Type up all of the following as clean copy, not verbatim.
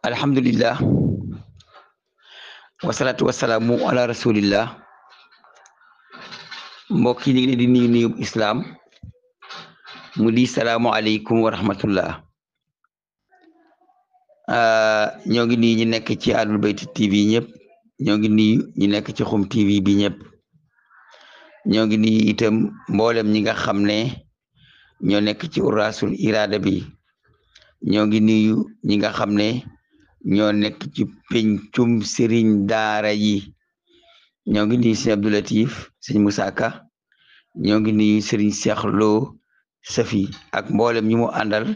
alhamdulillah wasalaatu wasalaamu ala rasulillah mbokk yi ñu ngi leen di nuyu islaam mu di salaamu aleykum wa rahmatullah. ñoo ngi nuyu ñi nekk ci Ahlul Bayt TV ñëpp, ñoo ngi nuyu ñi nekk ci Xum TV bi ñëpp, ñoo ngi nuyu itam mboolem ñi nga xam ne ñoo nekk ci Urasul Irada bi, ñoo ngi nuyu ñi nga xam ne ñoo nekk ci pencum sëriñ daara yi, ñoo ngi nuyu sëñ Abdou Latif, sëñ Moussa Ka, ñoo ngi nuyu sëriñ Cheikh Lo Safi ak mboolem ñi mu àndal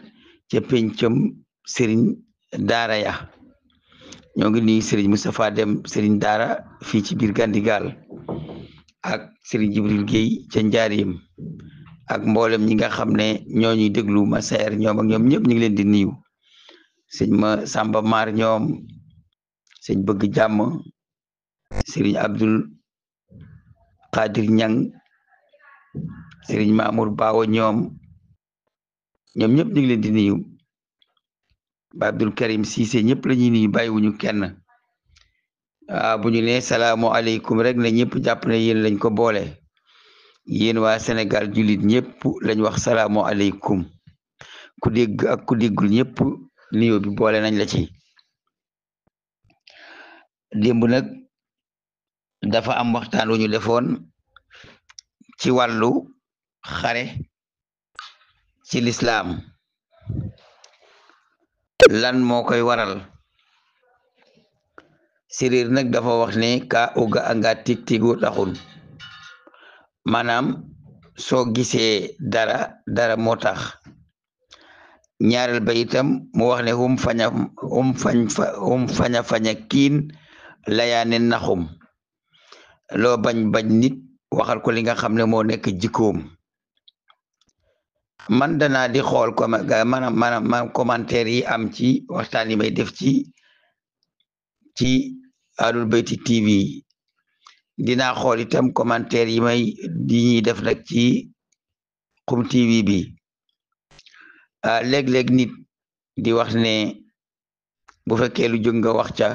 ca pencum sëriñ daara ya, ñoo ngi nuyu sëriñ Moustapha Dem sëriñ daara fii ci biir Gandigal ak sëriñ Jibril Guèye ca Njaarim ak mboolem ñi nga xam ne ñoo ñuy déglu ma seer ñoom ak ñoom ñëpp ñu ngi leen di nuyu. sëñ ma Samba Mar ñoom, sëñ bëgg jàmm, sëriñ Abdul Qadir Ñang, sëriñ Mamour Bawo ñoom ñëpp ñu ngi leen di nuyu. ba Abdul Karim Cissé ñëpp la ñuy nuyu, bàyyiwuñu kenn. bu ñu ne salaamu aleykum rek ne ñëpp jàpp ne yéen lañ ko boole, yéen waa Sénégal jullit ñëpp lañ wax salaamu aleykum, ku dégg ak ku déggul ñëpp nuyoo bi boole nañ la ci. démb nag dafa am waxtaan wu ñu defoon ci wàllu xare ci lislaam, lan moo koy waral. séréer nag dafa wax ne ka uga anga tig tigu taxul, maanaam soo gisee dara moo tax. ñaareel ba itam mu wax ne faña kiin layaane naxum, loo bañ nit waxal ko li nga xam ne moo nekk jikkoom. man danaa di xool maanaam commentaire yi am ci waxtaan yi may def ci Ahlul Bayti TV, dinaa xool itam commentaire yi ñuy def nag ci Xum TV bi. léeg-léeg nit di wax ne bu fekkee lu jóg nga wax ca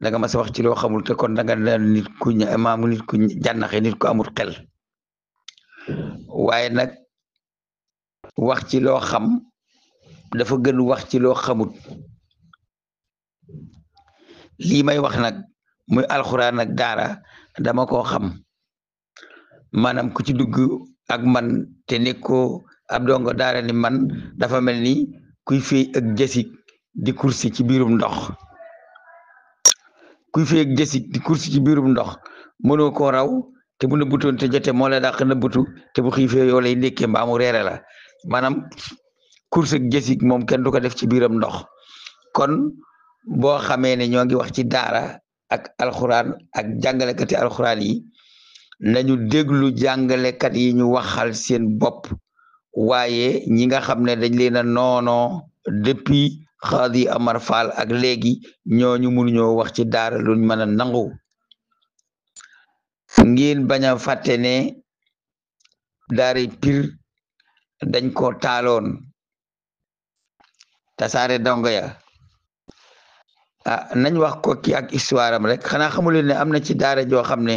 danga mas a wax ci loo xamul, te kon danga nit ku jànnaxe, nit ku amul xel. waaye nag wax ci loo xam dafa gën wax ci loo xamut. lii may wax nag muy alxuraan ak daara dama koo xam, maanaam ku ci dugg ak man te nekkoo ab dongo daara ni man, dafa mel ni kuy fey ak jësig di kursi ci biirum ndox. kuy fey ak jësig di kursi ci biirum ndox mënoo koo raw, te bu nëbbutoon te jote moo la dàq nëbbutu, te bu xiifee yoo lay ndékkee mbaamu reere la. maanaam kursi ak jësig moom kenn du ko def ci biiram ndox. kon boo xamee ne ñoo ngi wax ci daara ak alxuraan ak jàngalekati alxuraan yi, nañu déglu jàngalekat yi ñu waxal seen bopp, waaye ñi nga xam ne dañ leen a noonoo depuis Xaadi Amar Fall ak léegi, ñooñu mënuñoo wax ci daara luñ mën a nangu. ngeen bañ a fàtte ne daara Pir dañ ko taaloon, tasaare dongo ya. nañ wax ko ki ak histoire am rek. xanaa xamuleen ne am na ci daara joo xam ne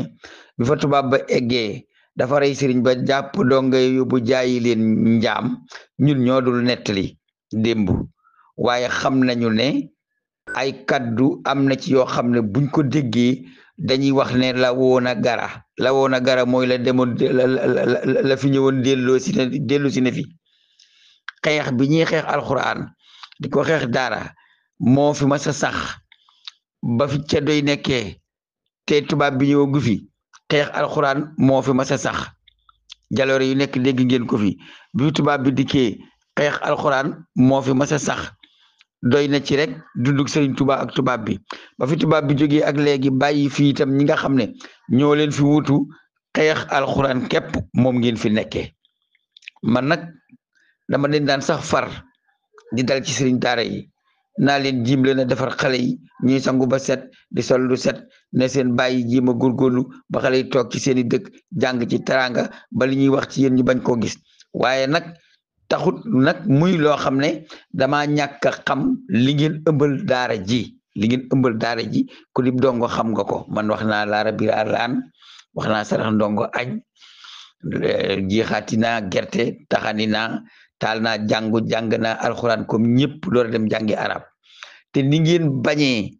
bi fa tubaab ba eggee dafa rey sëriñ ba jàpp donga yóbbu jaayi leen njaam. ñun ñoo dul nettali démb, waaye xam nañu ne ay kaddu am na ci yoo xam ne buñ ko déggee dañuy wax ne la woon a gara mooy la demoon la fi ñëwoon dellu si ne fi. xeex bi ñuy xeex alxuraan di ko xeex daara moo fi mas a sax ba fi ca doy nekkee, te tubaab bi ñëwagu fi. xeex alxuraan moo fi mas a sax, jaloore yu nekk dégg ngeen ko fi. bi tubaab bi dikkee, xeex alxuraan moo fi mas a sax. doy na ci rek dundug Sëriñ Tuubaa ak tubaab bi. ba fi tubaab bi jógee ak léegi bàyyi fii itam ñi nga xam ne ñoo leen fi wutu, xeex alxuraan képp moom ngeen fi nekkee. man nag dama leen daan sax far di dal ci sëriñ daara yi, naa leen jiim leen a defar xale yi ñuy sangu ba set, di sol lu set, ne seen bàyyi jiima góorgóorlu ba xale yi toog ci seeni dëkk jàng ci teraanga ba li ñuy wax ci yéen ñu bañ koo gis. waaye nag taxut nag muy loo xam ne dama ñàkk a xam li ngeen ëmbal daara ji ku di dongo xam nga ko man wax naa laara biir arlaan wax naa sarax ndongo añ jeexaati naa gerte taxani naa taal naa jàng naa alxuraan comme ñëpp door a dem jàngi arab te ni ngeen bañee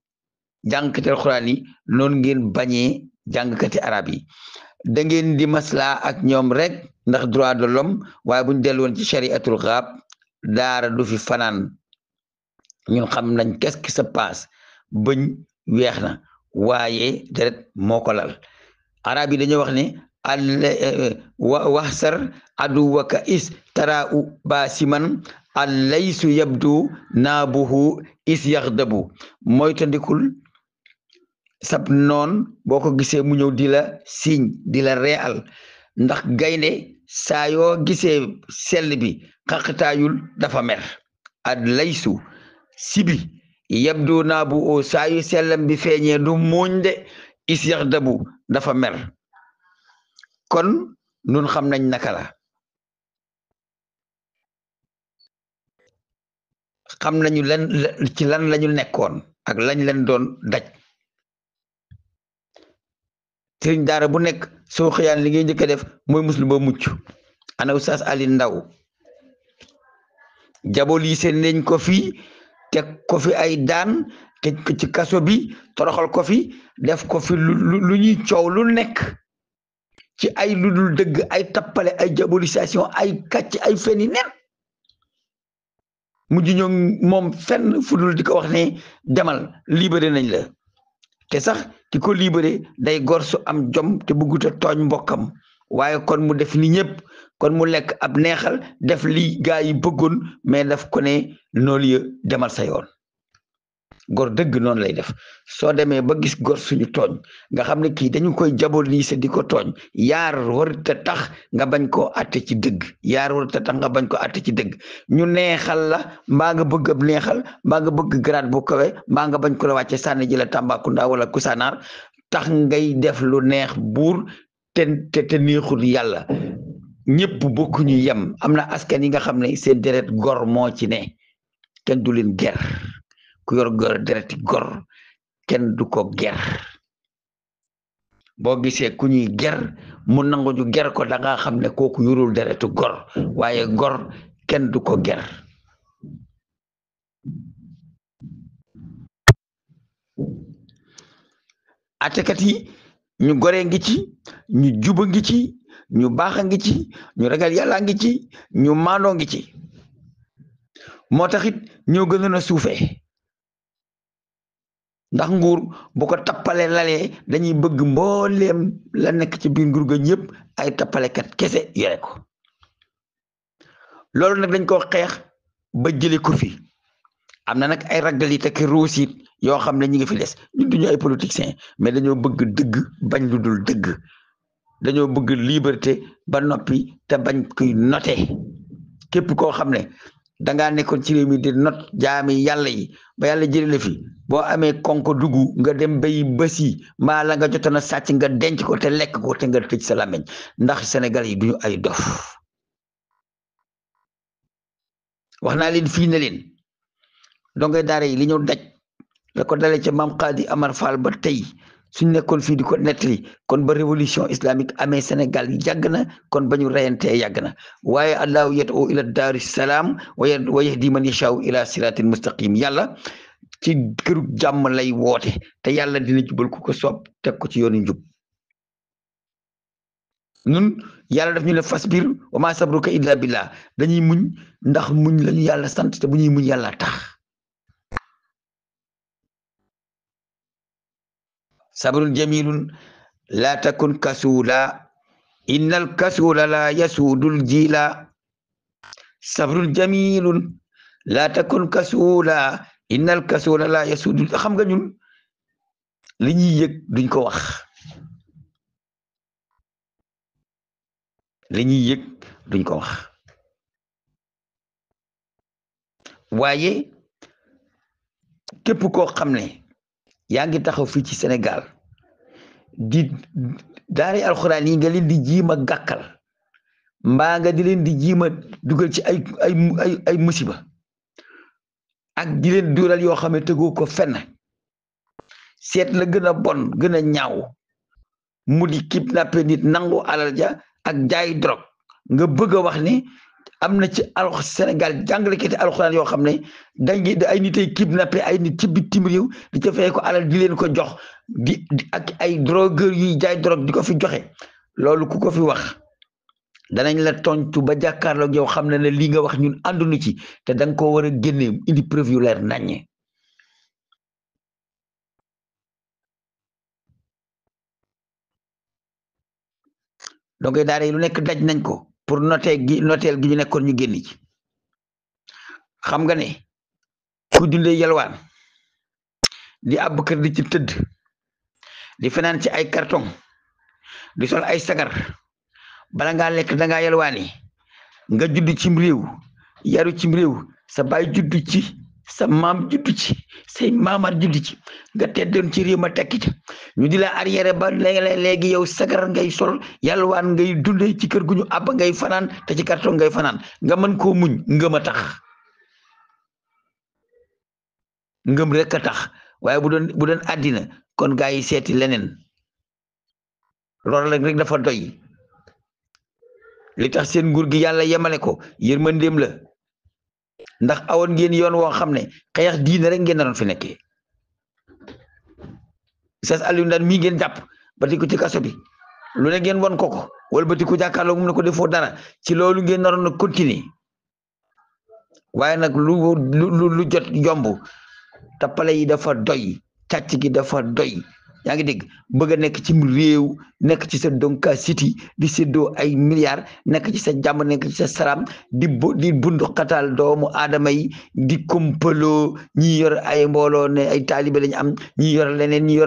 jàngkati alxuraan yi noonu ngeen bañee jàngkati arab yi da ngeen di maslaa ak ñoom rek ndax droit de l'homme waaye buñ dellu woon ci chariatul xaab daara du fi fanaan ñun xam nañ qu'est-ce qui se passe bëñ weex na waaye deret moo ko lal arab yi dañoo wax ne waxsar aduwaka is tarau basiman allaysu yabdu naabuhu is yaxdabu mooy tandikul sab noon boo ko gisee mu ñëw di la siiñ di la real ndax gaynde saa yoo gisee sell bi xaqtaayul dafa mer allaysu sibi yabdu naabuhu saa yu sellam bi feeñee du muuñ de is yaxdabu dafa mer kon nun xam nañ naka la xam nañu ci lan lañu nekkoon ak lañ leen doon daj sëriñ daara bu nekk soo xëyaan li ngay njëkk a def mooy muslu ba mucc ana Oustaz Ali Ndaw jabolise nañ ko fi teg ko fi ay daan tëj ko ci kaso bi toroxal ko fi def ko fi lu ñuy coow lu nekk ci ay lu dul dëgg ay tappale ay diabolisation ay kàcc ay feni nen mujj ñoo moom fenn fu dul di ko wax ne demal libéré nañ la te sax ki ko libéré day gor su am jom te bëggut a tooñ mbokkam waaye kon mu def ni ñëpp kon mu lekk ab neexal def li gaa yi bëggoon mais daf ko ne noolu ya demal sa yoon gor dëgg noonu lay def soo demee ba gis gor suñu tooñ nga xam ne kii dañu koy diaboliser di ko tooñ yaar warut a tax nga bañ koo atte ci dëgg ñu neexal la mbaa nga bëgg ab neexal mbaa nga bëgg grade bu kawe mbaa nga bañ ko la wàcce sànni ji la Tambacounda wala Koussanar tax ngay def lu neex buur te neexul yàlla ñëpp bokkuñu yem am na askan yi nga xam ne seen deret gor moo ci ne kenn du leen ger ku yor gor dereti gor kenn du ko ger boo gisee ku ñuy ger mu nangu ñu ger ko da nga xam ne kooku yorul deretu gor waaye gor kenn du ko ger atekat yi ñu gore ngi ci ñu juba ngi ci ñu baaxa ngi ci ñu ragal yàlla ngi ci ñu maandoo ngi ci moo taxit ñoo gënoon a suufee ndax nguur bu ko tappale lalee dañuy bëgg mbooleem la nekk ci biir nguur ga ñëpp ay tappalekat kese yore ko loolu nag dañ ko xeex ba jële ko fi am na nag ay raggalit ak ruusit yoo xam ne ñi ngi fi des ñun duñu ay politiciens mais dañoo bëgg dëgg bañ lu dul dëgg dañoo bëgg liberté ba noppi te bañ kuy noté képp koo xam ne dangaa nekkoon ci réew mi di not jaami yàlla yi ba yàlla jëlee la fi boo amee konko dugg nga dem bay bësi mbaa la nga jotoon a sàcc nga denc ko te lekk ko te nga tëj sa làmmiñ ndax Sénégal yi duñu ay dof wax naa leen fii ne leen dongay daara yi li ñu daj la ko dalee ca maam Xaadi Amar Fall ba tey suñ nekkoon fii di ko nettali kon ba révolution islamique amee Sénégal yàgg na kon ba ñu reyantee yàgg na waaye allahu yad'u ila daari salaam wa yahdi man yashaa'u ila siratin mustaqim yàlla ci këru jàmm lay woote te yàlla dina jubal ku ko soob teg ko ci yoonu njub nun yàlla daf ñu ne fasbir wa ma sabruka illa billah dañuy muñ ndax muñ lañu yàlla sant te bu ñuy muñ yàlla tax sabrun jamilun la takun kasula innal kasula la yasudul jila sabrun jamilun la takun kasula innal kasula la yasudul xam nga ñun li ñuy yëg duñ ko wax li ñuy yëg duñ ko wax waaye képp koo xam ne yaa ngi taxaw fii ci Sénégal di daari alxuraan yi nga leen di jiima gàkkal mbaa nga di leen di jiima dugal ci ay musiba ak di leen dural yoo xam ne tegoo ko fenn seet la gën a bon gën a ñaaw mu di kidnappé nit nangu alal ja ak jaay drogue nga bëgg a wax ni am na ci Sénégal jàngalekati alxuraan yoo xam ne dañ ay nit ay kidnappé ay nit ci bitim réew di ca fay ko alal di leen ko jox di ak ay drogueur yuy jaay drogue di ko fi joxe loolu ku ko fi wax danañ la tontu ba jàkkaarloog yow xam ne ne lii nga wax ñun ànduñu ci te da nga koo war a génne indi preuve yu leer naññe. donc daara yi lu nekk daj nañ ko pour noteel gi ñu nekkoon ñu génn ci xam nga ne ku dundee yalwaan di àbb kër di ci tëdd di fanaan ci ay carton di sol ay sagar bala ngaa lekk da ngaa yalwaani nga judd cim réew yaru cim réew sa baay judd ci sa maam judd ci say maamaat judd ci nga teddoon ci réew ma tekki ca ñu di la arrière ba léegi yow sagar ngay sol yalwaan ngay dundee ci kër gu ñu àbb ngay fanaan te ci carton ngay fanaan nga mën koo muñ ngëm a tax ngëm rek a tax waaye bu doon àddina kon gaa yi seeti leneen loolu rek dafa doy li tax seen nguur gi yàlla yemale ko yërmandeem la ndax awoon ngeen yoon woo xam ne xeex diine rek ngeen naroon fi nekkee Oustaz Alioune Ndane mii ngeen jàpp ba ti ko ci kaso bi lu ne ngeen won ko wala ba ti ko jàkkaarloo mu ne ko defoo dara ci loolu ngeen naroon a continuer waaye nag lu jot yomb tappale yi dafa doy càcc gi dafa doy yaa ngi dégg bëgg a nekk ci réew nekk ci sa donka city di séddoo ay milliards nekk ci sa jàmm nekk ci sa salaam di bundu xataal doomu aadama yi di kompaloo ñi yor ay mbooloo ne ay taalibe lañu am ñi yor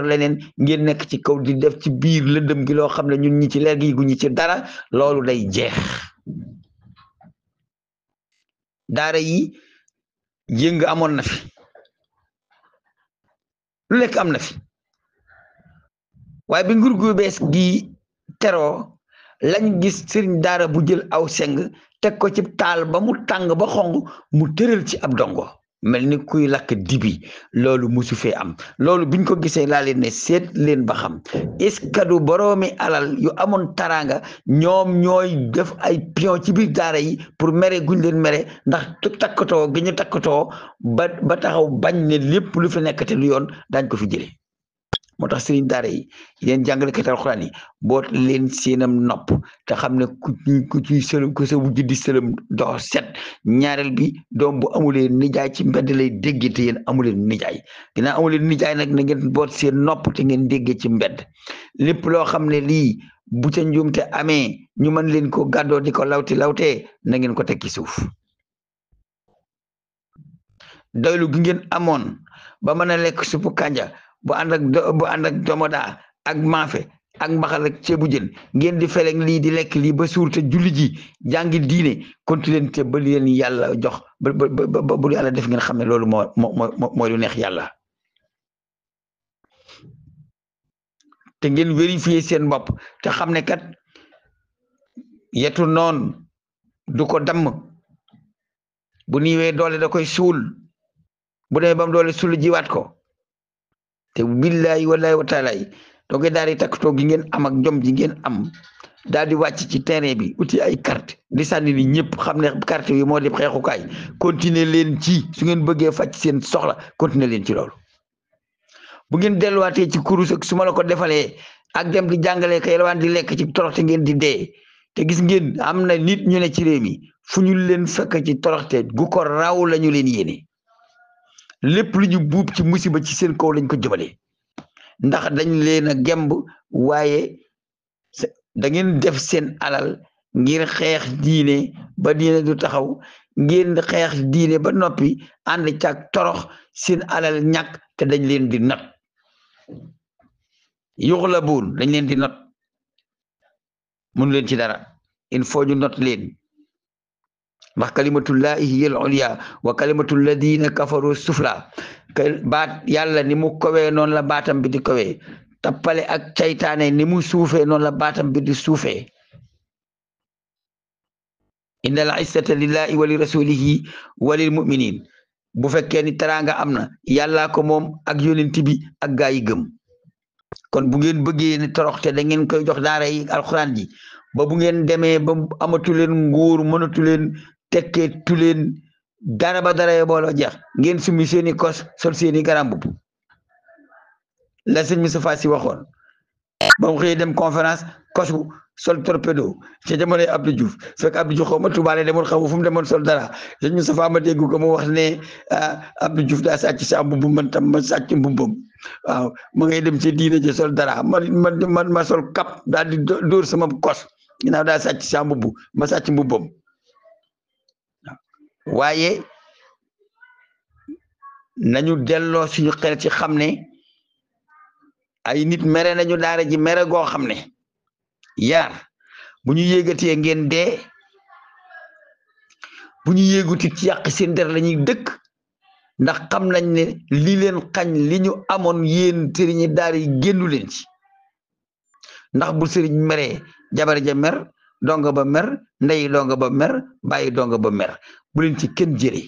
leneen ngeen nekk ci kaw di def ci biir lëndëm gi loo xam ne ñun ñi ci leer gi gu ñu ci dara loolu day jeex daara yi yëng amoon na fi lu nekk am na fi waaye bi nguur gu bees gi teroo lañ gis sëriñ daara bu jël aw seng teg ko ci taal ba mu tàng ba xong mu tëral ci ab dongo mel ni kuy lakk dibi loolu musu fee am loolu biñ ko gisee laa leen ne seet leen ba xam est-ce que du boroomi alal yu amoon taraanga ñoom ñooy def ay pion ci biir daara yi pour mere guñ leen mere ndax takkatoo gi ñu takkatoo ba taxaw bañ ne lépp lu fi nekk te lu yoon daañ ko fi jëlee moo tax sëriñ daara yi yéen jàngalekat alxuraan yi boot leen seenam nopp te xam ne ku ci sëlëm ku sa wujj di sëlëm doo set ñaareel bi doom bu amuleen nijaay ci mbedd lay déggee te yéen amuleen nijaay ginnaaw amuleen nijaay nag na ngeen boot seen nopp te ngeen déggee ci mbedd lépp loo xam ne lii bu ca njuumte amee ñu mën leen ko gàddoo di ko lawtee na ngeen ko teg ci suuf doylu gi ngeen amoon ba mën a lekk suppu kànja bu ànd ak domoda ak maafe ak mbaxal ak ceebu jën ngeen di feleng lii di lekk lii ba suur te julli ji jàngi diine continuer te ba leen yàlla jox ba bu yàlla def ngeen xam ne loolu mooy lu neex yàlla te ngeen vérifier seen bopp te xam ne kat yetu noon du ko damm bu niwee doole da koy suul bu demee bam doole suul jiwaat ko te billahi wallahi wa taala donc daal di takkatoo gi ngeen am ak jom ji ngeen am daal di wàcc ci terrain bi uti ay carte di sànni ni ñëpp xam ne carte yi moo di xeexukaay continuer leen ci su ngeen bëggee fàcc seen soxla continuer leen ci loolu bu ngeen delluwaatee ci kurus ak su ma la ko defalee ak dem di jàngalee ka yelwaan di lekk ci toroxte ngeen di dee te gis ngeen am na nit ñu ne ci réew mi fu ñu leen fekk ci toroxte gu ko raw la ñu leen yéene lépp lu ñu buub ci musiba ci seen kaw lañ ko jëmale ndax dañ leen a gemb waaye da ngeen def seen alal ngir xeex diine ba diine du taxaw ngeen xeex diine ba noppi ànd caag torox seen alal ñàkk te dañ leen di not yuxla buun dañ leen di not mënu leen ci dara il faut ñu not leen ndax kalimatullahi hiya al-ulya wa kalimatul ladina kafaru sufla baat yàlla ni mu kowee noonu la baatam bi di kowee tappale ak caytaane ni mu suufee noonu la baatam bi di suufee inna al izzata lillahi wa li rasulihi wa lil muminin bu fekkee ni teraanga am na yàllaa ko moom ak yonent bi ak gaa yi gëm kon bu ngeen bëggee ne toroxte da ngeen koy jox daara yi alxuraan ji ba bu ngeen demee ba amatu leen nguur mënatu leen tekkeetu leen dara ba dara booloo jeex ngeen summi seeni kos sol seeni garam bu la sëñ Moustapha Sy waxoon ba mu xëyee dem conférence kosu sol torpedo ca jamonoy Abdou Diouf fekk Abdou Diouf xaw ma tubaale demoon xaw fu mu demoon sol dara sëñ Moustapha ma dégg ko mu wax ne Abdou Diouf daa sàcc sa mbubb man tam ma sàcc mbubbam waaw ma ngay dem ci diine ji sol dara man ma sol kap daal di dóor sama kos ginnaaw daa sàcc sa mbubb ma sàcc mbubbam waaye nañu delloo suñu xel ci xam ne ay nit mere nañu daara ji mere goo xam ne yaar bu ñu yéegatee ngeen dee bu ñu yéegutit ci yàq seen der la ñuy dëkk ndax xam nañ ne li leen xañ li ñu amoon yéen sëriñi daara yi génnu leen ci ndax bu sëriñ meree jabar ja mer donga ba mer ndey donga ba mer bàyyi donga ba mer bu leen ci kenn jëlee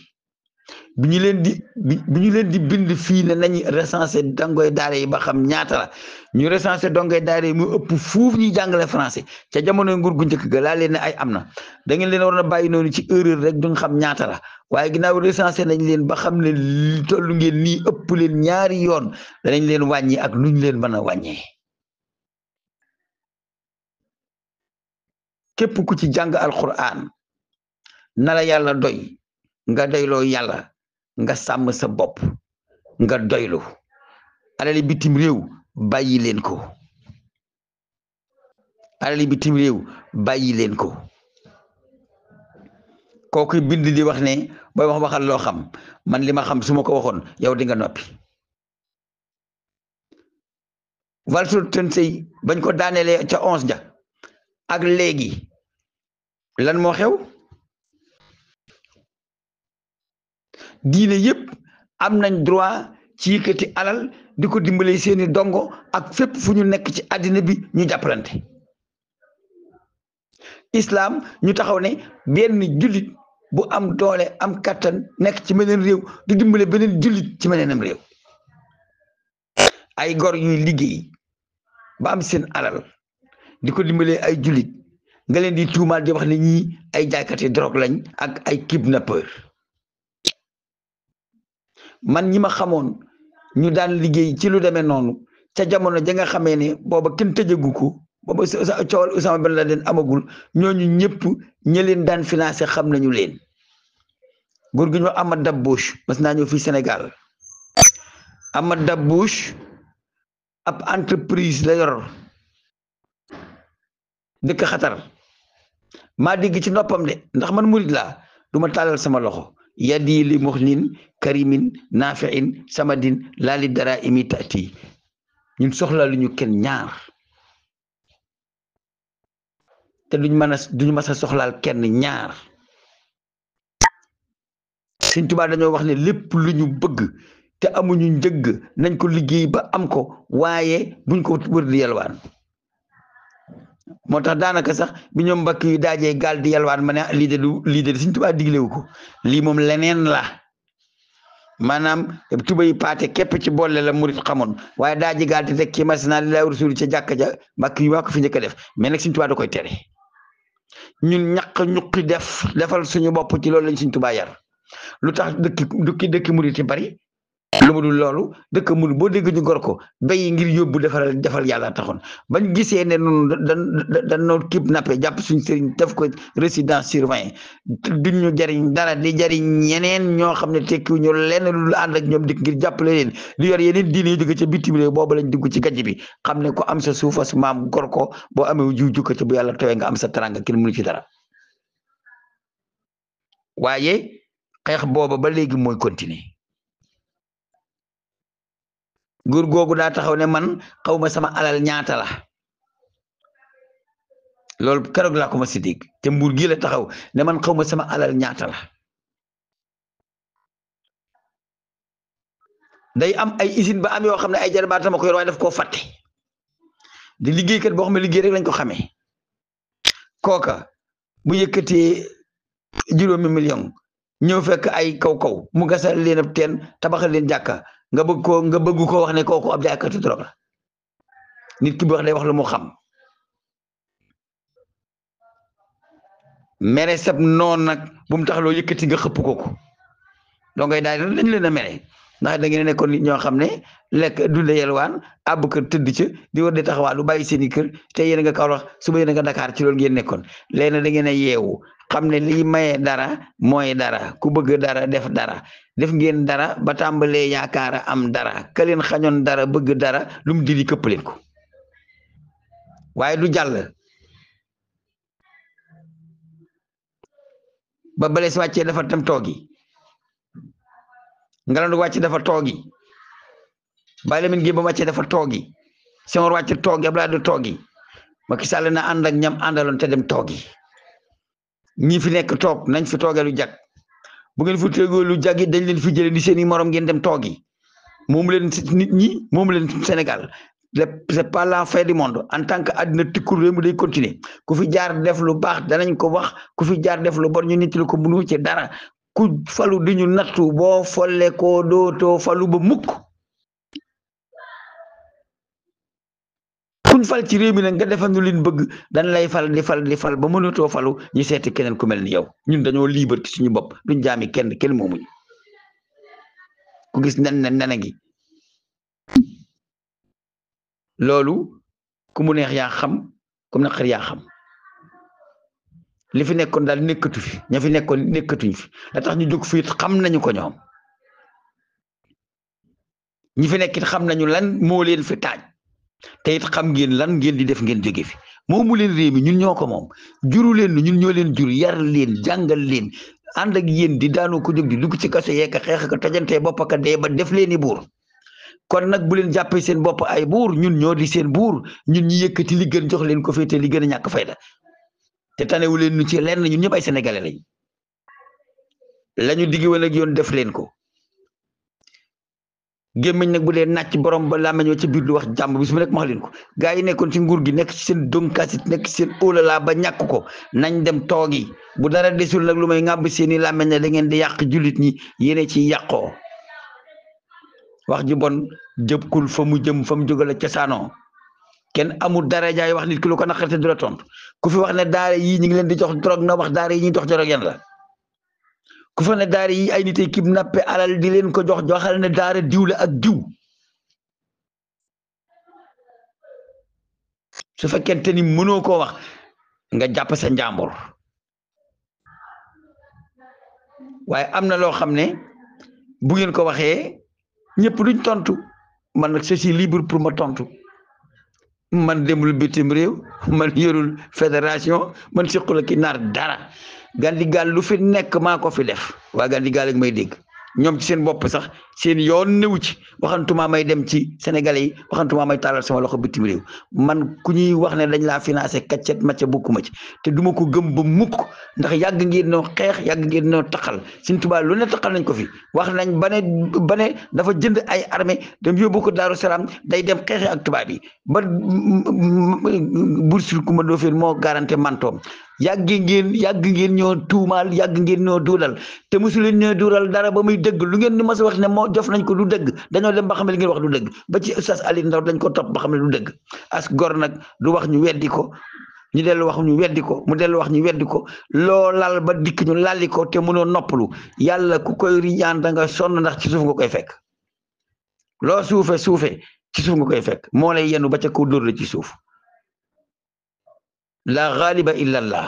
bi ñu leen di bind fii ne nañu recensé dongoy daara yi ba xam ñaata la ñu recensé dongoy daara yi mu ëpp fuuf ñuy jàngale français ca jamono nguur gu njëkk ga laa leen ne ay am na da ngeen leen waroon a bàyyi noonu ci erreur rek duñ xam ñaata la waaye ginnaaw recensé nañ leen ba xam ne li tollu ngeen nii ëpp leen ñaari yoon danañ leen wàññi ak luñ leen mën a wàññee képp ku ci jàng alquran na la yàlla doy nga doyloo yàlla nga sàmm sa bopp nga doylu alali bitim réew bàyyi leen ko alali bitim réew bàyyi leen ko kooku bind di wax ne booy wax waxal loo xam man li ma xam su ma ko waxoon yow di nga noppi Walter Tensey bañ ko daanelee ca 11 ja ak léegi lan moo xew diine yëpp am nañ droit ci yëkkati alal di ko dimbale seeni dongo ak fépp fu ñu nekk ci àddina bi ñu jàppalante islam ñu taxaw ne benn jullit bu am doole am kattan nekk ci meneen réew di dimbale beneen jullit ci meneenam réew ay gor yuy liggéey ba am seen alal di ko dimbale ay jullit nga leen di tuumaal di wax ne ñii ay jaaykati drogue lañ ak ay kidnappeur man ñi ma xamoon ñu daan liggéey ci lu demee noonu ca jamono ja nga xamee ne booba kenn tëjagu ko booba coowal Osama Ben Laden amagul ñooñu ñëpp ñi leen daan financé xam nañu leen góor gi ñu Amad Dabouche mas naa ñëw fii Sénégal Amad Dabouche ab entreprise la yor dëkk xatar maa dégg ci noppam de ndax man murid laa du ma tàllal sama loxo yadi li muxnin karimin nafiin samadin laali dara imi tati ñun soxla lu ñu kenn ñaar te duñu mas a soxlaal kenn ñaar Sëñ Tuubaa dañoo wax ne lépp lu ñu bëgg te amuñu njëgg nañ ko liggéey ba am ko waaye buñ ko wër di yalwaan moo tax daanaka sax bi ñoom mbakk yu daajee gaal di yalwaan ma ne lii de Sëñ Tuubaa diglewu ko lii moom leneen la maanaam tuba yi paate képp ci boole la murit xamoon waaye daaji gaal te teg ci masina li lay rasul ca jàkka ja mbakk yu waa ko fi njëkk a def mais nag Sëñ Tuubaa da koy tere ñun ñaq ñuqi defal suñu bopp ci loolu lañ Sëñ Tuubaa yar lu tax dëkki murit yi bari lu mu dul loolu dëkk murit boo dégg ñu gor ko béy ngir yóbbu defal yàlla taxoon bañ gisee ne noonu dañ noo kidnappé jàpp suñ sëriñ def ko résidence surveillée duñ ñu jariñ dara di jariñ ñeneen ñoo xam ne tekkiwu ñu lenn lu ànd ak ñoom dikk ngir jàppale leen di yor yeneen diine yu jóge ca bitim réew boobu lañ dugg ci gajj bi xam ne ko am sa suufas maam gor ko boo amee jiw jukka ci bu yàlla tawee nga am sa taranga kenn mënu ci dara waaye xeex booba ba léegi mooy continuer góor googu daa taxaw ne man xawma sama alal ñaata la loolu keroog laa ko ma si dégg te mbuur gi la taxaw ne man xawma sama alal ñaata la day am ay usine ba am yoo xam ne ay jarbaatama ko yor waaye daf koo fàtte di liggéeykat boo xam ne liggéey rek lañ ko xamee kooka bu yëkkatee juróomi million ñëw fekk ay kaw mu gasal leen ab teen tabaxal leen jàkka nga bëgg ko wax ne kooku ab jaaykatu drogue la nit ki bu wax day wax lu mu xam mere sab noon nag bu mu tax loo yëkkati nga xëpp kooku donc daal dañ leen a mere ndax da ngeen nekkoon nit ñoo xam ne lekk dunde yelwaan àbb kër tëdd ca di war di taxawaalu bàyyi seen i kër te yéen nga Kaolack suba yéen nga Dakar ci loolu ngeen nekkoon léegi da ngeen a yeewu xam ne lii maye dara mooy dara ku bëgg dara def ngeen dara ba tàmbalee yaakaar am dara ka leen xañoon dara bëgg dara lu mu didi këpp leen ko waaye du jàll ba balees wàccee dafa tam toogi Ngalandu wàcc dafa toogi Baye Lamine Gueye ba wàccee dafa toogi Senghor wàcc toogi Abdoulaye du toogi Macky Sall na ànd ak ñam àndaloon te dem toogi ñi fi nekk toog nañ fi toogee lu jag bu ngeen fi toogee lu jag dañ leen fi jëlee ni seeni morom ngeen dem toogi moomu leen nit ñi moomu leen Sénégal c'est pas la fin du monde en tant que àddina tikkul réew mi day continuer ku fi jaar def lu baax danañ ko wax ku fi jaar def lu bon ñu nit ko bunu ci dara ku falu di ñu nattu boo folle ko dootoo falu ba mukk kuñ fal ci réew mi nag nga defal ñu leen bëgg dañ lay fal di fal ba mënatoo falu ñu seeti keneen ku mel ni yow ñun dañoo libre ci suñu bopp duñ jaami kenn moomuñu ku gis nen gi loolu ku mu neex yaa xam ku mu naqar yaa xam li fi nekkoon daal nekkatu fi ña fi nekkoon nekkatuñ fi la tax ñu jóg fii xam nañu ko ñoom ñi fi nekkit xam nañu lan moo leen fi taaj te it xam ngeen lan ngeen di def ngeen jóge fi moomu leen réew mi ñun ñoo ko moom juru leen ñun ñoo leen jur yar leen jàngal leen ànd ak yéen di daanu ko jóg di dugg ci kaso yeeka xeex ka tojantee bopp ka dee ba def leen i buur kon nag bu leen jàppee seen bopp ay buur ñun ñoo di seen buur ñun ñi yëkkati li gën jox leen ko féete li gën a ñàkk fayda te tanewu leen ñu ci lenn ñun ñëpp ay sénégalais lañ lañu digg woon ak yoon def leen ko gémmiñ nag bu dee nàcc borom ba làmmeñoo ci biir du wax jàmm bis mu nekk ma wax leen ko gaa yi nekkoon ci nguur gi nekk ci seen donkasit nekk ci seen óolala ba ñàkk ko nañ dem toogi bu dara desul nag lu may ngàbb seeni làmmeñ ne da ngeen di yàq jullit ñi yéene ci yàqoo wax ji bon jëbkul fa mu jëm fa mu jógale cosaanoo kenn amul dara jaay wax nit ki lu ko naqarte du la tontu ku fi wax ne daara yi ñu ngi leen di jox drogue na wax daara yi ñuy jox drogue yan la ku fa ne daara yi ay nit ay kidnappé alal di leen ko joxal ne daara diw la ak diw su fekkente ni mënoo koo wax nga jàpp sa njàmbur waaye am na loo xam ne bu ngeen ko waxee ñëpp duñ tontu man nag je suis libre pour ma tontu man demul bitim réew man yorul fédération man siqula ki naar dara Gandigal lu fi nekk maa ko fi def waa Gandigal ak may dégg ñoom ci seen bopp sax seen yoon newu ci waxantuma may dem ci Sénégalais yi waxantuma may tàllal sama loxo bitim réew man ku ñuy wax ne dañ laa financé kaccet macca bokkuma ci te duma ko gëm ba mukk ndax yàgg ngeen noo xeex yàgg ngeen noo taxal Sëñ Tuubaa lu ne taxal nañ ko fi wax nañ ba ne dafa jënd ay armée dem yóbbu ko Daaru Salaam day dem xeexi ak tubaab yi ba Buur Sine Coumba Ndofféne moo garanté mantoom yàgg ngeen ñoo tuumaal yàgg ngeen ñoo duulal te mosu leen ñoo duulal dara ba muy dëgg lu ngeen ni mas a wax ne moo jof nañ ko du dëgg dañoo dem ba xam ne li ngeen wax du dëgg ba ci Oustaz Alioune Ndao dañ ko topp ba xam ne du dëgg as gor nag du wax ñu weddi ko ñu dellu wax ñu weddi ko mu dellu wax ñu weddi ko loo lal ba dikk ñu lalli ko te mënoo noppalu yàlla ku koy riñaan da nga sonn ndax ci suuf nga koy fekk loo suufe ci suuf nga koy fekk moo lay yenu ba ca kaw dóor la ci suuf la ghaliba illa allah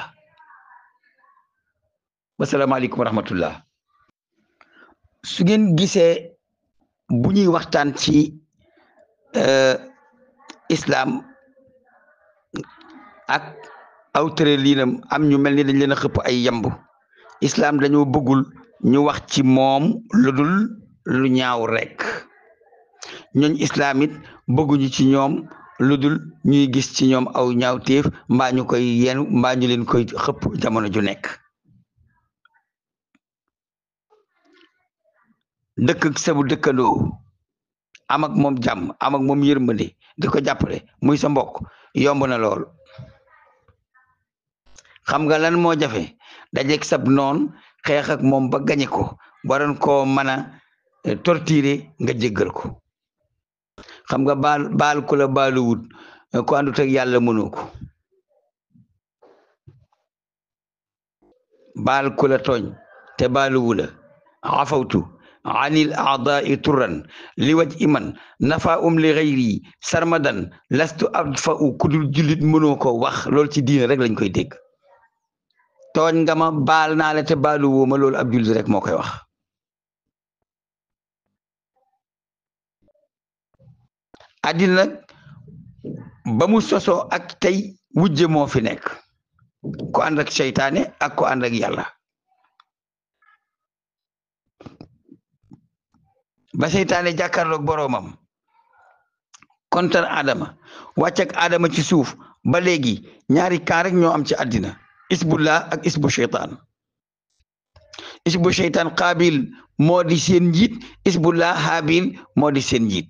wasalaamaaleykum wa rahmatullah su ngeen gisee bu ñuy waxtaan ci islam ak aw tërëliinam am ñu mel ni dañ leen a xëpp ay yamb islam dañoo bëggul ñu wax ci moom lu dul lu ñaaw rek ñooñ islam it bëgguñu ci ñoom lu dul ñuy gis ci ñoom aw ñaawteef mbaa ñu koy yenu mbaa ñu leen koy xëpp jamono ju nekk dëkk ak sabu dëkkandoo am ak moom jàmm am ak moom yërmande di ko jàppale muy sa mbokk yomb na lool xam nga lan moo jafe dajeeg sab noon xeex ak moom ba gañe ko waroon koo mën a torturer nga jéggal ko xam nga baal ku la baaluwut ko àndut ak yàlla mënoo ko baal ku la tooñ te baaluwu la afawtu anil aadai turan li waj iman nafa li xayri sarmadan lastu adfa u kudul jullit mënoo ko wax loolu ci diine rek lañ koy dégg tooñ nga ma baal naa la te baaluwoo ma loolu ab jullit rek moo koy wax àddina nag ba mu sosoo ak tey wujje moo fi nekk ko ànd ak seytaane ak ko ànd ak yàlla ba seytaane jàkkaarloog boroomam kontar Adama wàcc ak Adama ci suuf ba léegi ñaari kaa rek ñoo am ci àddina isbullah ak isbu seytaan isbu seytaan Qaabil moo di seen njiit isbullah Haabil moo di seen njiit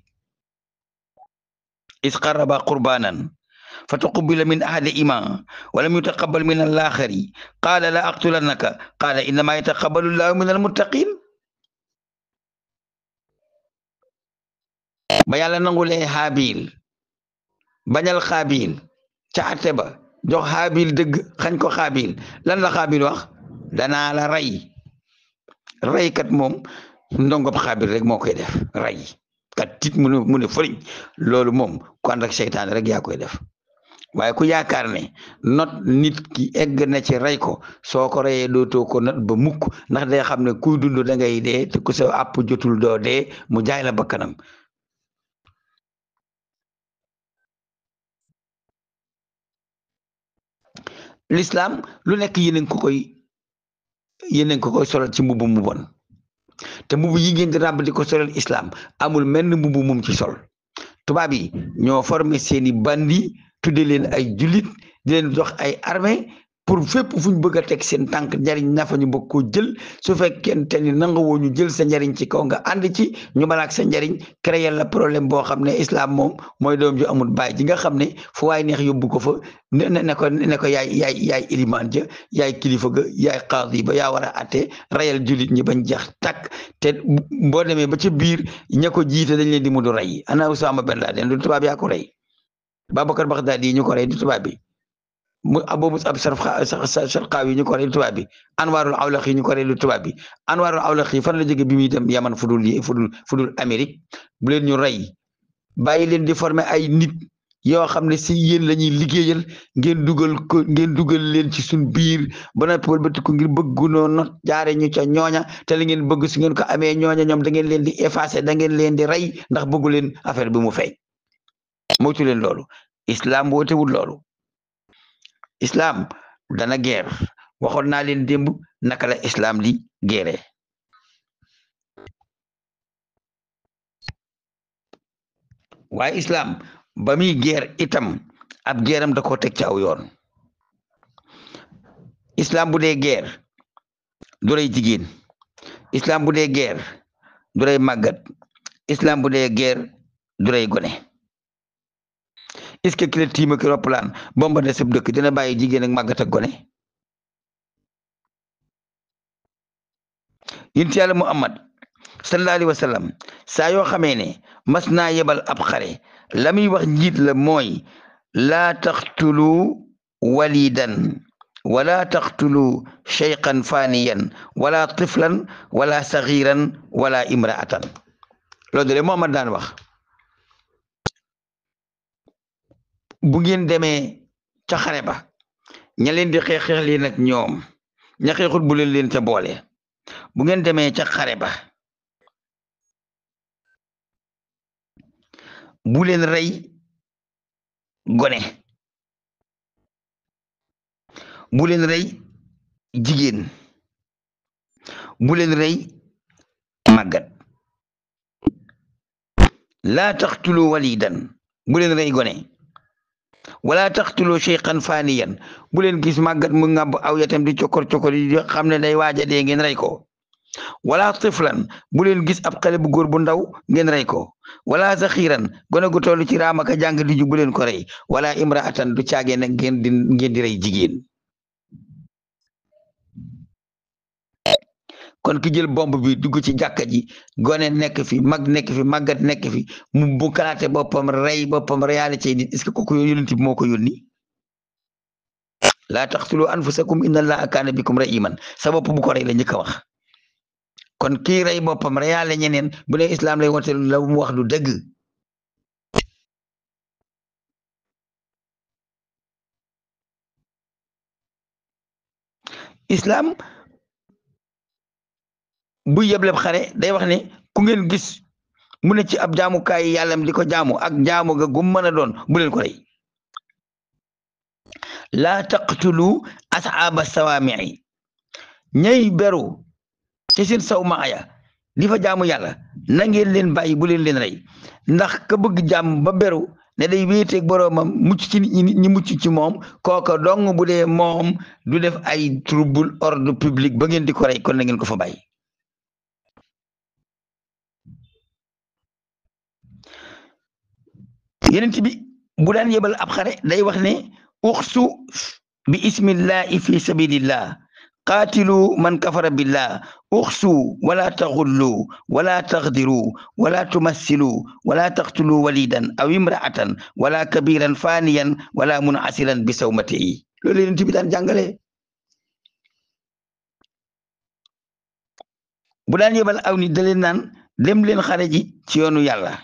is qarraba qurbanan fa tuqubila min ahadihima wa lam yutaqabbal min al-aaxari qaala la aqtulannaka qaala innama yataqabbalu llahu min al-muttaqin ba yàlla nangulee Haabil bañal Xaabil ca ate ba jox Haabil dëgg xañ ko Xaabil lan la Xaabil wax danaa la rey kat moom ndongob Xaabil rek moo koy def rey kat tit mu ne fëriñ loolu moom ku ànd ak seytaane rek yaa koy def waaye ku yaakaar ne not nit ki egg na ci rey ko soo ko reyee dootoo ko not ba mukk ndax day xam ne kuy dund da ngay dee te ku sa àpp jotul doo dee mu jaay la bakkanam l'islam lu nekk yéen ko koy solal ci mbubu mu bon te mbubu yi ngeen di ràbb di ko solal islam amul menn mbubu mum ci sol tubaab yi ñoo formé seeni bandi tudde leen ay jullit di leen jox ay armée pour fépp fu ñu bëgg a teg seen tànk njariñ nafa ñu bëgg koo jël su fekkente ni nanga woo ñu jël sa njariñ ci kaw nga ànd ci ñu malaak sa njariñ créer la problème boo xam ne islam moom mooy doom ju amul baay ji nga xam ne fu waay neex yóbbu ko fa ne ko yaay ilimaan ja yaay kilifa ga yaay qaadi ba yaa war a atte rayal jullit ñi bañ jeex takk te boo demee ba ca biir ña ko jiite dañ leen di mu du rey ana Usaama Ben Laden du tubaab yaa ko rey Babakar Baghdadi ñu ko rey du tubaab bi mu Abu Mus'ab Sarqaawi ñu ko rey tubaab bi Anwarul Awlaqi ñu ko rey tubaab bi Anwarul Awlaqi fan la jóge bi muy dem Yaman fudul Amérique bu leen ñu rey bàyyi leen di former ay nit yoo xam ne si yéen la ñuy liggéeyal ngeen dugal leen ci suñ biir ba noppi wëlbati ko ngir bëggunoo not jaare ñu ca ñooña te li ngeen bëgg su ngeen ko amee ñooña ñoom da ngeen leen di effacer da ngeen leen di rey ndax bëggu leen affaire bi mu feeñ moytu leen loolu islam wootewul loolu islam dana guerre waxoon naa leen démb naka la islam di guerre waaye islam ba muy guerre itam ab guerram da ko teg ci aw yoon islam bu dee guerre du rey jigéen islam bu dee guerre du rey màggat islam bu dee guerre du rey gone est-ce que ki la tiima ki roppalaan bomba de sab dëkk dina bàyyi jigéen ak màggat ak gone yonent Yàlla Muhammad sallallahu alayhi wa sallam saa yoo xamee ne mas naa yebal ab xare la muy wax njiit la mooy laa taqtulu walidan wala taqtulu shayqan faniyan wala tiflan wala sagiran wala imraatan loolu de Muhammad daan wax bu ngeen demee ca xare ba ña leen di xeex leen ak ñoom ña xeexut bu leen ca boole bu ngeen demee ca xare ba bu leen rey gone bu leen rey jigéen bu leen rey màggat laa taqtulu walidan bu leen rey gone wala taqtulu shayqan faniyan bu leen gis màggat mu ngàbb aw yatam di cokor yi xam ne day waaja dee ngeen rey ko wala tiflan bu leen gis ab xale bu góor bu ndaw ngeen rey ko wala zaxiran gone gu toll ci raamaka jàng di ju bu leen ko rey wala imraatan du caagee nag ngeen di rey jigéen kon ki jël bomb bi dugg ci jàkka ji gone nekk fi mag nekk fi màggat nekk fi mu kalaate boppam rey boppam réalité nit est-ce que kooku yonent bi moo ko yónni laa taqtulu anfusakum inna allaha kaana bikum rahiman sa bopp bu ko rey la njëkk a wax kon kii rey boppam reyaale ñeneen bu ne islam lay wote la mu wax du dëgg islam bu yebleb xare day wax ne ku ngeen gis mu ne ci ab jaamukaay yàllam di ko jaamu ak jaamu ga gum mën a doon bu leen ko rey laa taqtulu ashaaba sawaami'i ñay beru ci seen saw maaya di fa jaamu yàlla na ngeen leen bàyyi bu leen leen rey ndax ka bëgg jàmm ba beru ne day wéeteeg boroomam mucc ci nit ñi mucc ci moom kooka dong bu dee moom du def ay trouble ordre public ba ngeen di ko rey kon na ngeen ko fa bàyyi yeneen bi bu daan yebal ab xare day wax ne uxsu bi ismillahi fi sabilillah qaatilu man kafara billah uxsu wala taxullu wala taxdiru wala tumassilu wala taqtulu walidan aw imraatan wala kabiran faniyan wala munasilan bi sawmatihi loolu yeneen bi daan jàngale bu daan yebal aw nit da leen naan dem leen xare ji ci yoonu yàlla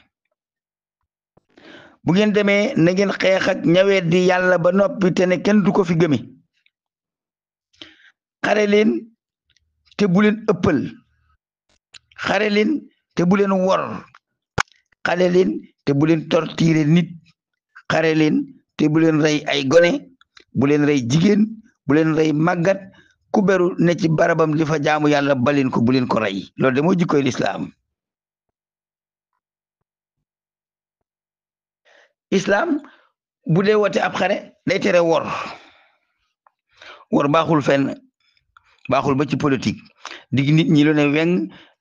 bu ngeen demee na ngeen xeex ak ñawet di yàlla ba noppi te ne kenn du ko fi gëme xare leen te bu leen ëppal xare leen te bu leen wor xare leen te bu leen torturer nit xare leen te bu leen rey ay gone bu leen rey jigéen bu leen rey màggat ku beru ne ci barabam di fa jaamu yàlla baleen ko bu leen ko rey loolu de moo jikkoy lislaam islam bu dee wote ab xare day tere wor baaxul fenn baaxul ba ci politique dig nit ñi lu ne weng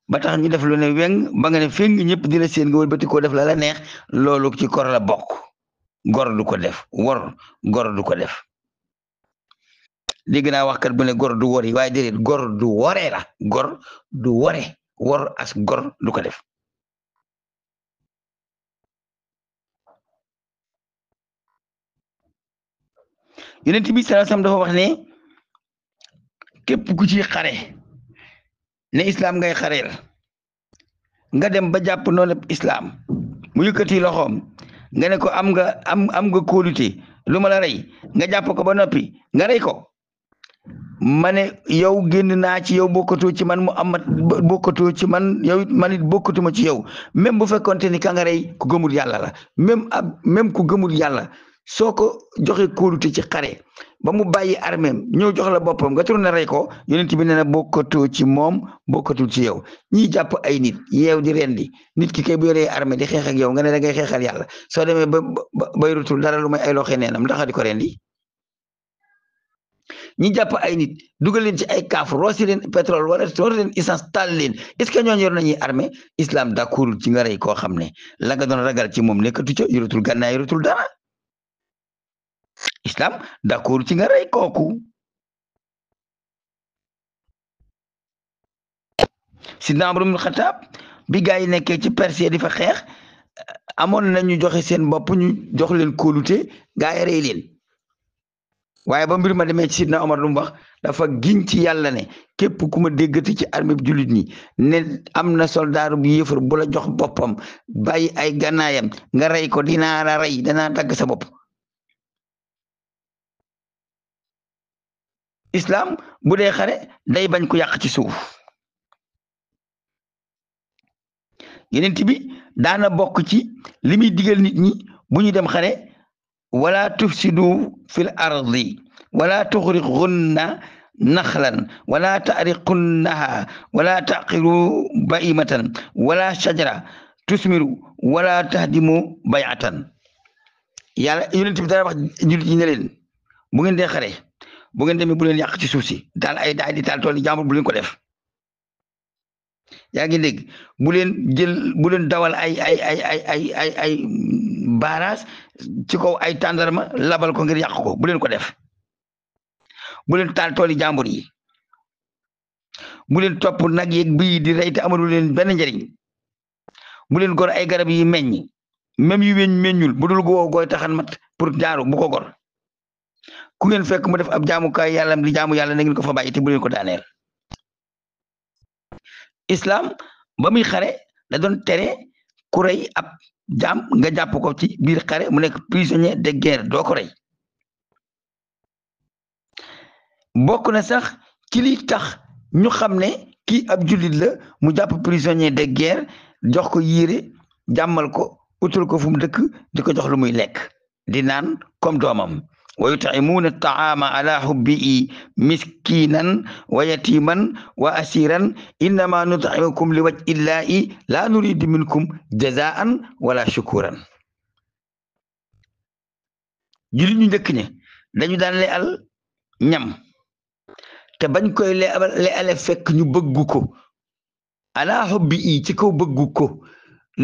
ba tax ñu def lu ne weng ba nga ne feng ñëpp di la seen nga wëlbati koo def la neex loolu ci kor la bokk gor du ko def wor gor du ko def dégg naa waxkat bu ne gor du wori waaye déedéet gor du woree la gor du wore wor as gor du ko def yonent bi sallallahu alayhi wasallam dafa wax ne képp ku ci xare ne islam ngay xareel nga dem ba jàpp noonu islam mu yëkkati loxoom nga ne ko am nga kóolute lu ma la rey nga jàpp ko ba noppi nga rey ko ma ne yow génn naa ci yow bokkatoo ci man Muhammad bokkatoo ci man yow it man it bokkatuma ci yow même bu fekkonte ni ka nga rey ku gëmul yàlla la même ku gëmul yàlla soo ko joxe kóolute ci xare ba mu bàyyi armeem ñëw jox la boppam nga tourné rey ko yonent bi nee na bokkatoo ci moom bokkatul ci yow ñiy jàpp ay nit yeew di rendi nit ki kay bu yoree armée di xeex ak yow nga ne da ngay xeexal yàlla soo demee bay rutul dara lu may ay loxo neenam ndax di ko rendi ñi jàpp ay nit dugal leen ci ay kaaf roosi leen pétrole wala rooti leen essence taal leen est-ce que ñooñu yor nañuy armée islam d'accord ci nga rey koo xam ne la nga doon ragal ci moom nekkatu ca yoratul gànnaay yoratul dara islam d'accord ci nga rey kooku sidna Umar ibn Xattaab bi gaa yi nekkee ci Perse di fa xeex amoon nañu joxe seen bopp ñu jox leen kóolute gaa yi rey leen waaye ba mbir ma demee ci sidna Omar lu mu wax dafa giñ ci yàlla ne képp ku ma déggati ci armée bi jullit ñi ne am na soldaaru bu yéefar bu la jox boppam bàyyi ay gannaayam nga rey ko dinaa la rey danaa dagg sa bopp islam bu dee xare day bañ ko yàq ci suuf yenent bi daana bokk ci li muy digal nit ñi bu ñu dem xare wala tufsidu fil ardi wala tuxriqunna naxlan wala taariqunnaha wala taqiru baimatan wala shajara tusmiru wala tahdimu bayatan yàlla yonent bi dara wax jullit ñi ne leen bu ngeen dee xare bu ngeen demee bu leen yàq ci suuf si daal ay daay di taal tool yi jàmbur bu leen ko def yaa ngi dégg bu leen dawal ay barrage ci kaw ay tàndarma labal ko ngir yàq ko bu leen ko def bu leen taal tool yi jàmbur yi bu leen topp nag yeeg bii di rey te amalu leen benn njëriñ bu leen gor ay garab yi meññ même yu meññul bu dul goo gooy taxan mat pour jaaru bu ko gor ku ngeen fekk mu def ab jaamukaay yàlla di jaamu yàlla na ngeen ko fa bàyyi te bu leen ko daaneel islam ba muy xare da doon tere ku rey ab jaam nga jàpp ko ci biir xare mu nekk prisonnier de guerre doo ko rey bokk na sax ci li tax ñu xam ne kii ab jullit la mu jàpp prisonnier de guerre jox ko yére jàmmal ko utul ko fu mu dëkk di ko jox lu muy lekk di naan comme doomam wa yut'imuuna taama ala hubbihi miskinan wa yatiman wa asiran innama nut'imukum li wajhi illahi la nuridu minkum jazaan wala shukuran jullit ñu njëkk ñe dañu daan leal ñam te bañ koy leale fekk ñu bëggu ko ala hubbihi ci kaw bëggu ko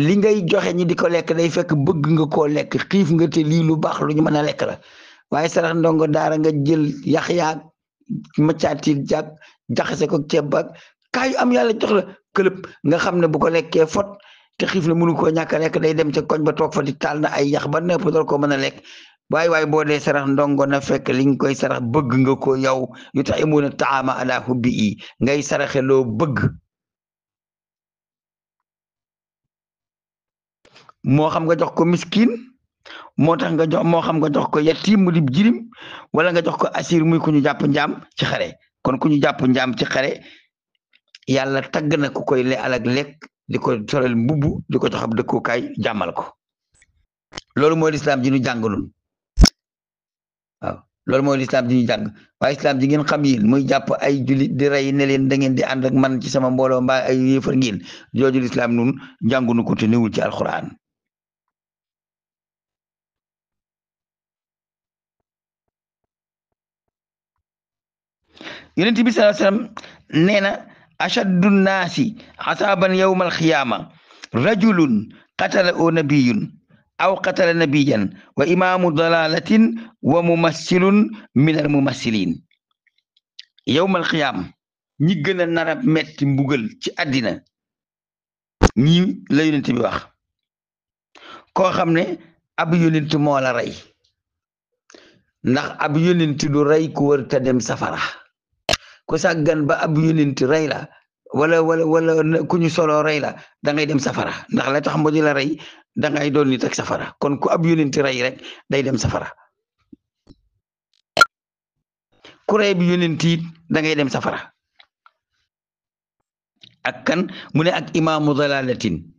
li ngay joxe ñi di ko lekk day fekk bëgg nga koo lekk xiif nga te lii lu baax lu ñu mën a lekk la waaye sarax ndongo daara nga jël yax yaag macaatil jag jaxase ko ceeb baag kaayu am yàlla jox la këlëb nga xam ne bu ko lekkee fot te xiif na mënu koo ñàkk a lekk day dem ca koñ ba toog fa di taal na ay yax ba nepp door ko mën a lekk waaye boo dee sarax ndongo na fekk li nga koy sarax bëgg nga ko yow yut'imuuna taama ala hubbihi ngay saraxe loo bëgg moo xam nga jox ko miskin moo tax nga jox moo xam nga jox ko yatim mu di jirim wala nga jox ko asir muy ku ñu jàpp njaam ci xare kon ku ñu jàpp njaam ci xare yàlla tagg na ku koy alag lekk di ko solal mbubb di ko jox ab dëkkukaay jàmmal ko loolu mooy lislaam ji ñu jàng nun waaw loolu mooy lislaam ji ñu jàng waaye islam ji ngeen xam yéen muy jàpp ay jullit di rey ne leen da ngeen di ànd ak man ci sama mbooloo mbaa ay yéefar ngeen jooju lislaam nun jàngunu ko te newul ci alquran yonent bi sallallahu alayhi wasallam nee na ashaddu nnaasi asaban yawma alxiyaama rajulun qatala o nabiyun aw qatala nabiyan wa imaamu dalalatin wa mumassilun min al mumassilin yawma alxiyaama ñi gën a nar a metti mbugal ci àddina ñi la yonent bi wax koo xam ne ab yonent moo la rey ndax ab yonent du rey ku wër te dem safara ku sàggan ba ab yonent rey la wala ku ñu solo rey la da ngay dem safara ndax la tax mu di la rey da ngay doon nit ak safara kon ku ab yonent rey rek day dem safara ku rey bi yonent it da ngay dem safara ak kan mu ne ak imaamu dalalatin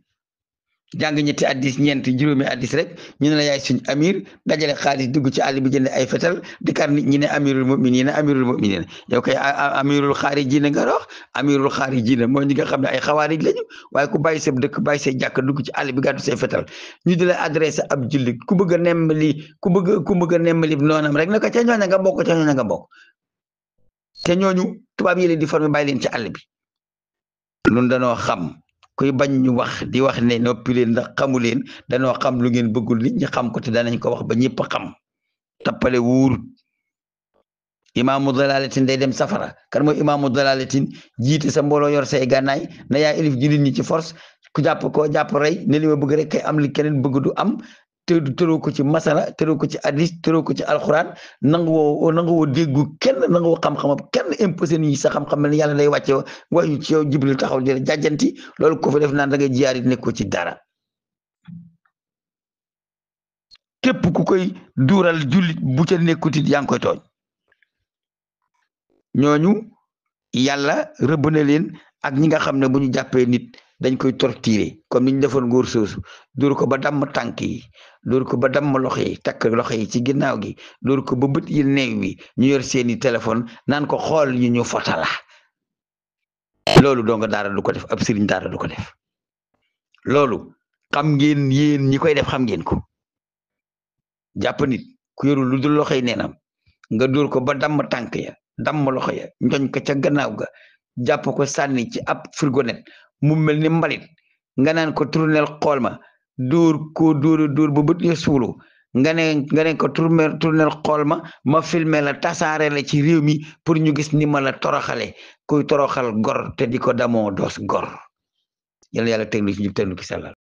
jàng ñetti addis ñeent juróomi addis rek ñu ne la yaay suñ amir dajale xaalis dugg ci àll bi jënd ay fetal di kar nit ñi ne amirul mu'minin yow kay amirul xaarijina nga wax amirul xaarijina mooy ñi nga xam ne ay xawaarij lañu waaye ku bàyyi sa dëkk bàyyi say jàkk dugg ci àll bi gàddu say fetal ñu di la adressé ab jullit ku bëgg a nemmali noonam rek naka ca ñooña nga bokk te ñooñu tubaab yi leen di formé bàyyi leen ci àll bi nun danoo xam kuy bañ ñu wax di wax ne noppi leen ndax xamu leen danoo xam lu ngeen bëggul nit ñi xam ko te danañ ko wax ba ñëpp xam tappale wuurut imaamu dalalatin day dem safara kan mooy imaamu dalalatin jiite sa mbooloo yor say gànnaay na yaa ilif jullit ñi ci force ku jàpp rey ne li ma bëgg rek kay am li keneen bëgg du am te tëroo ko ci masala tëroo ko ci hadis tëroo ko ci alxuraan nanguwoo déggu kenn nanguwoo xam-xamam kenn imposé nit ñi sa xam-xam ne yàlla day wàcce wayu ci yow jibril taxaw di la jàjjanti loolu ko fa def naan da ngay jiyaari nekkoo ci dara képp ku koy duural jullit bu ca nekkutit yaa ngi koy tooñ ñooñu yàlla rëbb na leen ak ñi nga xam ne bu ñu jàppee nit dañ koy torturer comme ni ñu defoon ngóor soosu dóor ko ba damm tànk yi dóor ko ba damm loxo yi takk loxo yi ci ginnaaw gi dóor ko ba bët yi neew bi ñu yor seeni téléphone naan ko xool ñu fotala loolu donga daara du ko def ab sëriñ daara du ko def loolu xam ngeen yéen ñi koy def xam ngeen ko jàpp nit ku yorul lu dul loxo yi neenam nga dóor ko ba damm tànk ya damm loxo ya njoñ ko ca gannaaw ga jàpp ko sànni ci ab frigonet mu mel ni mbalit nga naan ko tournel xool ma dóor ba bët ya suulu nga ne ko tournel xool ma filmer la tasaare la ci réew mi pour ñu gis ni ma la toroxale kuy toroxal gor te di ko damoo doos gor yal na yàlla teg lu ci jub teg lu ci sellal